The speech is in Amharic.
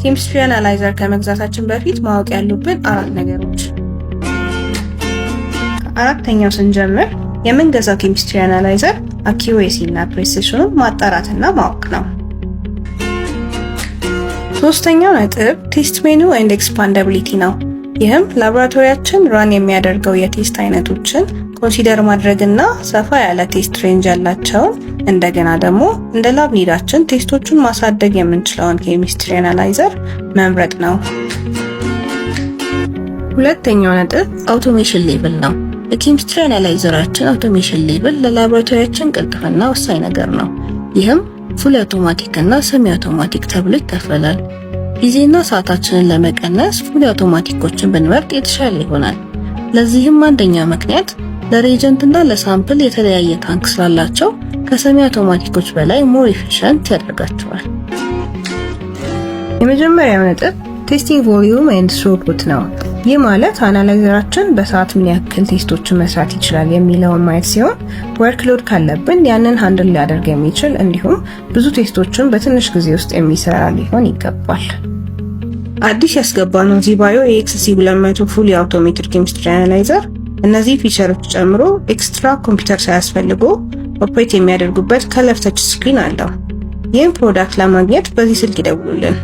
Chemistry analyzer ከመግዛታችን በፊት ማወቅ ያሉብን አራት ነገሮች። ከአራተኛው ስንጀምር የምንገዛው chemistry analyzer accuracy እና precision ኑን ማጣራትና ማወቅ ነው። ሶስተኛው ነጥብ test menu and expandability ነው። ይህም ላቦራቶሪያችን run የሚያደርገው የ test አይነቶችን consider ማድረግና ሰፋ ያለ test range ያላቸውን፣ እንደገና ደግሞ እንደ lab need ኣችን test ኦቹን ማሳደግ የምንችለውን chemistry analyzer መምረጥ ነው። ሁለተኛው ነጥብ automation level ነው። የ chemistry analyzer ኣችን automation level ለላቦራቶሪያችን ቅልጥፍና ወሳኝ ነገር ነው። ይህም full automatic እና semi automatic ተብሎ ይከፈላል። ጊዜና ሰዓታችንን ለመቀነስ full automatic ኦችን ብንመርጥ የተሻለ ይሆናል። ለዚህም አንደኛ ምክንያት ለ reagent እና ለ sample የተለያየ tank ስላላቸው ከ semi automatic ኦች በላይ more efficient ያደርጋቸዋል። የመጀመሪያው ነጥብ testing volume and throughput ነው። ይህ ማለት analyzer ኣችን በሰዓት ምን ያክል test ኦችን መስራት ይችላል የሚለውን ማየት ሲሆን፣ workload ካለብን ያንን handle ሊያደርግ የሚችል እንዲሁም ብዙ test ኦችን በትንሽ ጊዜ ውስጥ የሚሰራ ሊሆን ይገባል። አዲስ ያስገባነው ZiBio AXC 200 fully automated chemistry analyzer እነዚህ feature ኦች ጨምሮ extra ኮምፒውተር ሳያስፈልጎ operate የሚያደርጉበት color touch screen አለው። ይህን product ለማግኘት በዚህ ስልክ ይደውሉልን።